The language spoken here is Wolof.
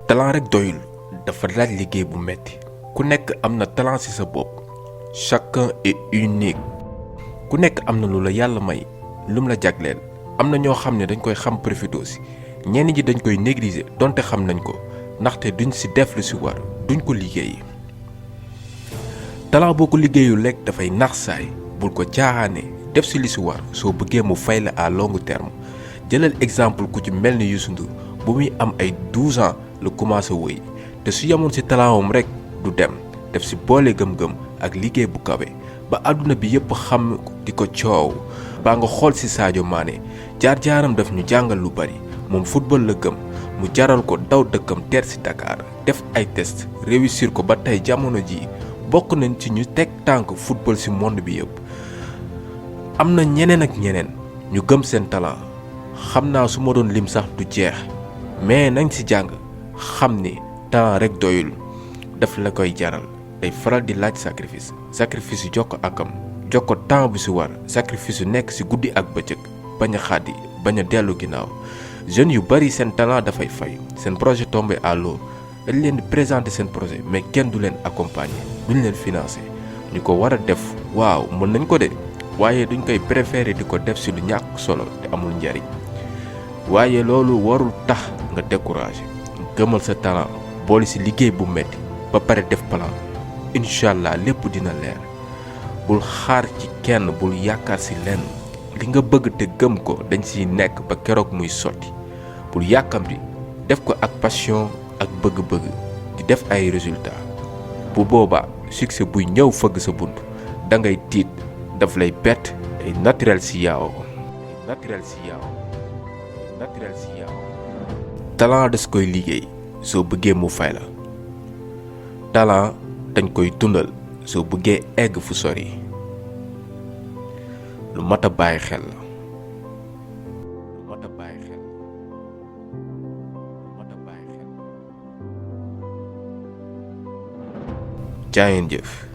talent rek doyul dafa laaj liggéey bu metti ku nekk am na talent ci sa bopp chacun est unique ku nekk am na lu la yàlla may lum la jagleel am na ñoo xam ne dañ koy xam profité si ñenn ñi dañ koy négliger donte xam nañ ko ndaxte duñ ci def lu ci war duñ ko liggéey talent boo ko liggéeyul lekk dafay nax saay bul ko caaxaane def ci li ci war soo bëggee mu fay la à long terme jëlal exemple ku ci mel ni Youssou Ndour bu muy am ay 12 ans la commencé woy te su yemoon ci talentam rek du dem def ci boole gëm-gëm ak liggéey bu kawe ba àdduna bi yépp xam di ko coow baa nga xool ci Sadio Mané jaar-jaaram daf ñu jàngal lu bari moom football la gëm mu jaral ko daw dëkkam teer ci Dakar def ay test réussir ko ba tey jamono ji bokk nañ ci ñu teg tànk football ci monde bi yépp am na ñeneen ak ñeneen ñu gëm seen talent xam naa su ma doon lim sax du jeex mais nañ ci jàng xam ni talent rek doyul daf la koy jaral day faral di laaj sacrifice yu jox ko akam jox ko temps bi ci war sacrifice yu nekk ci guddi ak bëccëg bañ a xàddi bañ a dellu ginnaaw jeunes yu bari seen talent dafay fay seen projet tombé à l'eau dañ leen di présenter seen projet mais kenn du leen accompagner duñ leen financer ñu ko war a def waaw mën nañ ko de waaye duñ koy préférer di ko def ci lu ñàkk solo te amul njariñ waaye loolu warul tax nga découragé gëmal sa talent boole ci liggéey bu metti ba pare def plan inch'Allah lépp dina leer bul xaar ci kenn bul yaakaar ci lenn li nga bëgg te gëm ko dañ ciy nekk ba keroog muy sotti bul yàkkamti def ko ak passion ak bëgg-bëgg di def ay résultats bu boobaa succès buy ñëw fëgg sa bunt da ngay tiit daf lay bett day naturel ci yow talent des koy liggéey soo bëggee mu fay la talent dañ koy dundal soo bëggee egg fu sori lu mat a bàyyi xel la jaa ngeen jëf